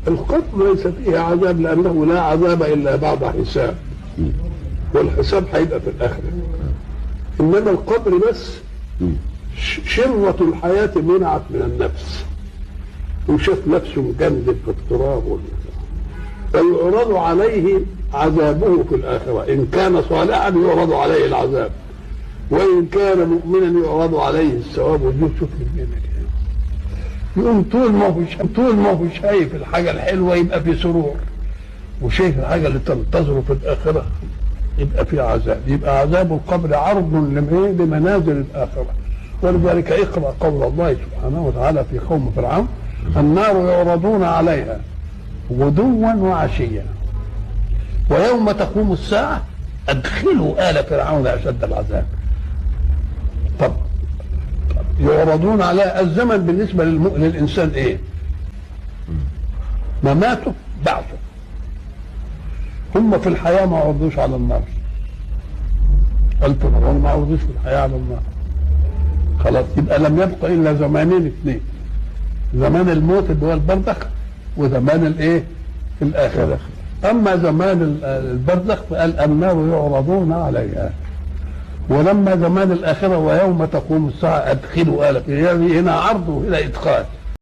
القبر ليس فيه عذاب لأنه لا عذاب إلا بعد حساب، والحساب هيبقى في الآخرة. إنما القبر بس شرة الحياة منعت من النفس، وشاف نفسه مجندب في التراب، فيعرض عليه عذابه في الآخرة. إن كان صالحا يعرض عليه العذاب، وإن كان مؤمنا يعرض عليه الثواب. ويشوف يقوم طول ما هو شايف الحاجة الحلوة يبقى في سرور، وشايف الحاجة اللي تنتظره في الآخرة يبقى في عذاب. يبقى عذاب القبر عرض لمنازل الآخرة. ولذلك اقرأ قول الله سبحانه وتعالى في قوم فرعون: النار يعرضون عليها غدوا وعشيا ويوم تقوم الساعة أدخلوا آل فرعون أشد العذاب. طب يعرضون على الزمن بالنسبة للإنسان إيه؟ مماته بعثه. هم في الحياة ما عرضوش على النار، الفرعون ما عرضوش في الحياة على النار، خلاص يبقى لم يبقى إلا زمانين اثنين: زمان الموت اللي هو البرزخ، وزمان الايه؟ الآخرة. أما زمان البرزخ فقال النار يعرضون عليها، ولما زمان الآخرة ويوم تقوم الساعة أدخلوا آل، يعني هنا عرض وهنا إدخال.